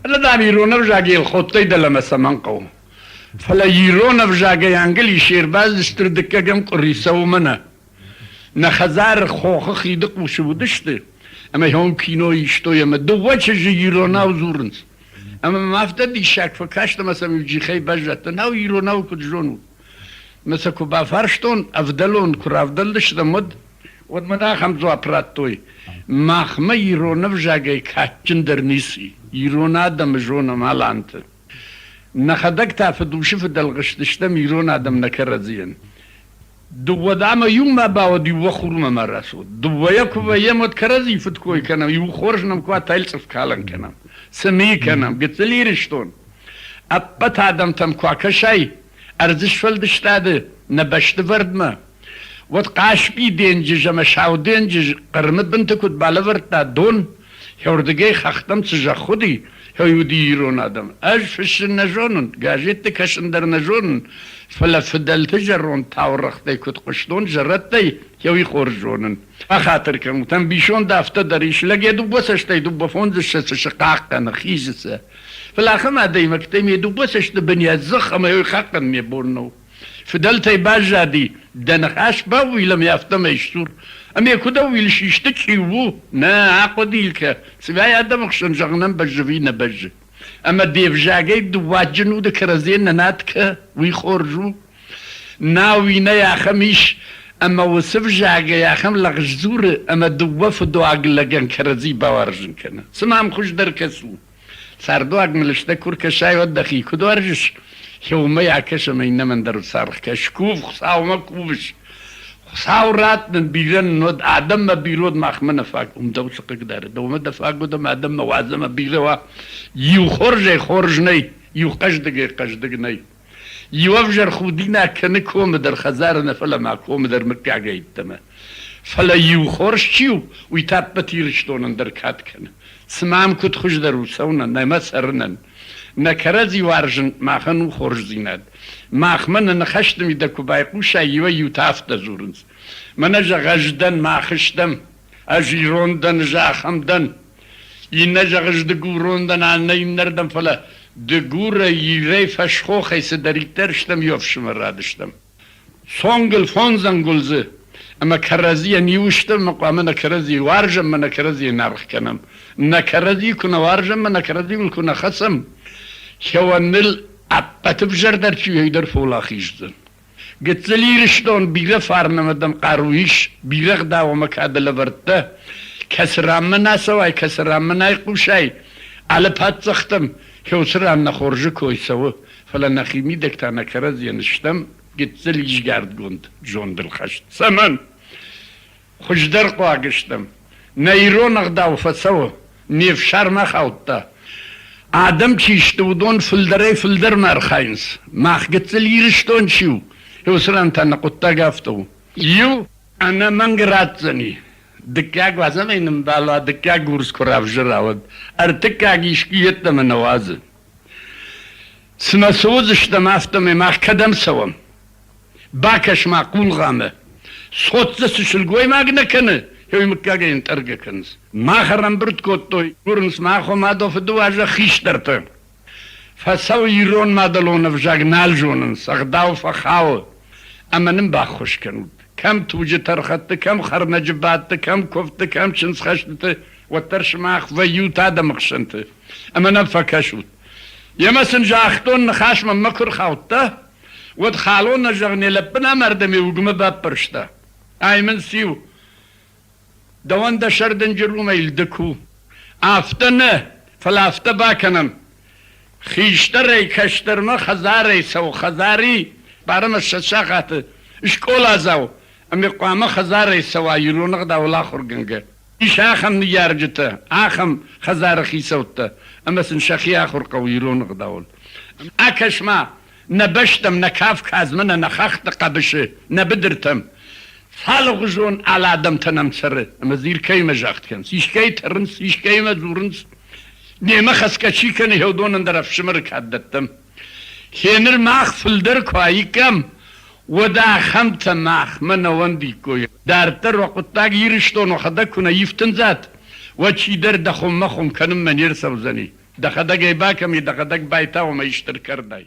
Фӕлӕ, дам, ирон ӕвзаг Елхоттӕй дӕлӕмӕ цӕмӕн хъӕуы? Фӕлӕ ирон ӕвзагӕй Англисы ӕрбацыдысты дыккӕгӕм къуыри цӕуы мӕнӕ. Нӕ хӕдзары хохы хиды хъусы уыдысты, ӕмӕ уым кино истой ӕмӕ дыууӕ чызджы иронау дзурынц. Ӕмӕ мӕм афтӕ диссаг фӕкаст, ӕмӕ сӕм иу джихӕй баззадтӕн, ау, иронау куыд зонут? Мӕ сӕ куы бафарстон, ӕвдӕлон куы равдӕлдыстӕм, уӕд, уӕд мын ахӕм дзуапп радтой: Махмӕ ирон ӕвзагӕй кадджындӕр ницы и, ирон адӕмы зонӕм аланты. Нӕхӕдӕг та фыдусы фыдӕлгъыст стӕм ирон адӕм нӕ кӕрӕдзийӕн. Дыууӕ ӕмӕ иумӕ бауӕд, иууӕ хурмӕ ма рацуд. Дыууӕйӕ куы вӕййӕм, уӕд кӕрӕдзи фыдкой кӕнӕм, иу хорз нӕм куы уа, тӕлцъыф калӕн кӕнӕм. Цы ми кӕнӕм, гыццыл Ирыстон? Ӕппӕт адӕмтӕм куы акӕсай, ӕрдзы сфӕлдыстады нӕ бӕстывӕрдмӕ, уӕд Хъаспийы денджыз ӕмӕ Сау денджыз Хъырымы бынты куыд балӕвӕрдта дон, уырдыгӕй хӕхтӕм цы зӕхх уыди, уый уыди ирон адӕм. Ӕз фыссын нӕ зонын, газетты кӕсын дӕр нӕ зонын, фӕлӕ фыдӕлты зӕронд таурӕгътӕй куыд хъуыстон, зӕрӕдтӕй, уый хорз зонын. Бахатыр кӕнут, ӕмбисонд афтӕ дӕр ис, лӕг йӕ дыууӕ цӕстӕй дыууӕ фондзыссӕдзы цы хъахъхъӕны, хизы сӕ. Фӕлӕ ахӕм адӕймӕгтӕй ме дыууӕ цӕсты бын йӕ дзых ӕмӕ йӕ хъахъхъӕнын ме бон нӕу. Фыдӕлтӕй баззади, дӕ ныхас баууилӕм, афтӕмӕй сдзур. Ӕмӕ куыд ӕууилыс, исты чъиу у? Нӕ, ахъуыды йыл кӕ, цымӕ адӕмы хсӕн зӕгъынӕн бӕззы ӕви нӕ бӕззы? Ӕмӕ де взагӕй дыууӕджын уды кӕрӕдзийӕн нӕ над кӕ, уый хорз у? Нау иннӕ ахӕм ис, ӕмӕ уыцы взагӕй ахӕм лӕгъз дзуры, ӕмӕ дыууӕ фыдуаг лӕгӕн кӕрӕдзи бауарзын кӕны. Цымӕ ам хуыздӕр кӕцы у? Цардуаг мыл лыстӕг куы ркӕсай, уӕд дӕхи куыд уарзыс, уымӕй акӕс ӕмӕ иннӕмӕн дӕр царгъ кӕс. Кув, Хуыцаумӕ кувыс. Хуыцау ратт нын бирӕ нын уӕд, адӕммӕ бирӕ уӕд, махмӕ нӕ фаг. Уым дӕу цы хъыгдары? Дӕумӕ дӕ фаг уӕд ӕмӕ адӕммӕ уадз ӕмӕ бирӕ уа. Иу хорзӕй хорз нӕй, иу хъӕздыгӕй хъӕздыг нӕй. Иу ӕвзӕр худинаг кӕны комы дӕр хӕдзары нӕ, фӕлӕ ма комы дӕр мыггагӕй йеддӕмӕ. Фӕлӕ иу хорз чи у, уый та ӕппӕт Ирыстонӕн дӕр кад кӕны. Цымӕ ам куыд хуыздӕр у цӕуынӕн ӕмӕ цӕрынӕн? Нӕ кӕрӕдзи уарзын махӕн у хорздзинад. Махмӕ нӕ ныхӕсты мидӕг куы байхъусай, иуӕй-иутӕ афтӕ дзурынц. Мӕнӕ зӕгъ, ӕз дӕн, мах стӕм, ӕз ирон дӕн, ӕз ахӕм дӕн. Иннӕ зӕгъыс дыгурон дӕн, аннӕ иннӕрдӕм, фӕлӕ Дыгурӕй, Ирӕй, фӕсхохӕй цыдӕриддӕр стӕм, иу ӕфсымӕрад стӕм. Цонгыл фондзӕнгуылдзы ӕмӕ кӕрӕдзийӕн иу стӕм ӕмӕ хъуамӕ нӕ кӕрӕдзийы уарзӕм ӕмӕ нӕ кӕрӕдзийӕн аргъ кӕнӕм. Нӕ кӕрӕдзийы куы нӕ уарзӕм ӕмӕ нӕ кӕрӕдзиуыл куы нӕ хӕцӕм, хеуӕныл ӕппӕты ӕвзӕрдӕр чи у, уый дӕр фӕуӕлахиз уыдзӕн. Гыццыл Ирыстон бирӕ фарн ӕмӕ дӕм хъару ис, бирӕ ӕгъдау ӕмӕ кады лӕвӕрттӕ. Кӕцы ранмӕ нӕ ацӕуай, кӕцы ранмӕ нӕ айхъусай, алы паддзӕхтӕм уыцы ран нӕ хорзы кой цӕуы, фӕлӕ нӕхи мидӕг та нӕ кӕрӕдзийӕн стӕм гыццыл изгардгонд зондыл хӕст. Цӕмӕн? Хуыздӕр хъуаг стӕм. Нӕ ирон ӕгъдау фӕцӕуы, не фсарм ахаудта. Адӕм чи сты, уыдон фылдӕрӕй-фылдӕрмӕ архайынц. Мах гыццыл Ирыстон чи у, уыцы ран та нӕ хъуыддаг афтӕ у. Иу ӕнӕмӕнг ратдзӕни, дыккаг уадзӕнӕй нын балуа, дыккаг урс куы равзӕра, уӕд ӕртыккаг искуы йеддӕмӕ нӕ уадзы. Цымӕ цы уыдзыстӕм, афтӕмӕй мах кӕдӕм цӕуӕм? Бакӕс-ма хъулгъамӕ. Цот дзы цы сылгоймаг нӕ кӕны, уый мыггагӕй йын тъӕргӕ кӕнынц. Мах ӕрӕмбырд кодтой, курынц махо мадо фыдыуӕзӕг хистӕртӕ. Фӕцӕуы ирон мадӕлон ӕвзаг нал зонынц, ӕгъдау фӕхауы. Ӕмӕ нын баххуыс кӕнут. Кӕм туджы тӕрхӕтты, кӕм хӕрнӕджы бадты, кӕм куывдты, кӕм чындзхӕстыты, уӕддӕр сымах вӕййут адӕмы хсӕнты. Ӕмӕ нӕм фӕкӕсут. Емӕ сын загътон, ныхас мӕнмӕ куы рхаудта, уӕд халон нӕ зӕгъ, не лӕппын амард ӕмӕ уыгмӕ баппӕрста. Ай мын циу? Дӕуӕн дӕ сӕр дынджыр уымӕй лдык у. Афтӕ нӕ, фӕлӕ афтӕ бакӕнӕм. Хистӕрӕй кӕстӕрмӕ хӕдзарӕй цӕуы хӕдзари барӕмӕ ссӕдз сахаты скъоладзау ӕмӕ хъуамӕ хӕдзарӕй цӕуа ирон ӕгъдауыл ахуыргӕнгӕ. Ис ахӕм ныййарджытӕ, ахӕм хӕдзары хицӕуттӕ, ӕмӕ сын сӕхи ахуыр хъӕуы ирон ӕгъдауыл. Акӕс-ма, нӕ бӕстӕм, нӕ Кавказмӕ, нӕ нӕ хӕхты хъӕбысы, нӕ быдыртӕм. Цалгъуызон алы адӕмтӕ нӕм цӕры, ӕмӕ дзы искӕимӕ загъд кӕнынц, искӕй тӕрынц, искӕимӕ дзурынц. Немӕ хӕцгӕ чи кӕны, уыдонӕн дӕр ӕфсымӕры кад дӕттӕм. Гъеныр мах фылдӕр куы аиккам, уӕд ахӕмтӕ махмӕ нӕ уӕндиккой. Дарддӕр уӕ хъуыддаг Ирыстон уӕхӕдӕг куы нӕ ифтындзат, уӕд чидӕр дӕ хуыммӕ хуым кӕнынмӕ не рцӕудзӕни. Дӕхӕдӕг ӕй бакӕми, дӕхӕдӕг байтау ӕмӕ исты ркӕрдай.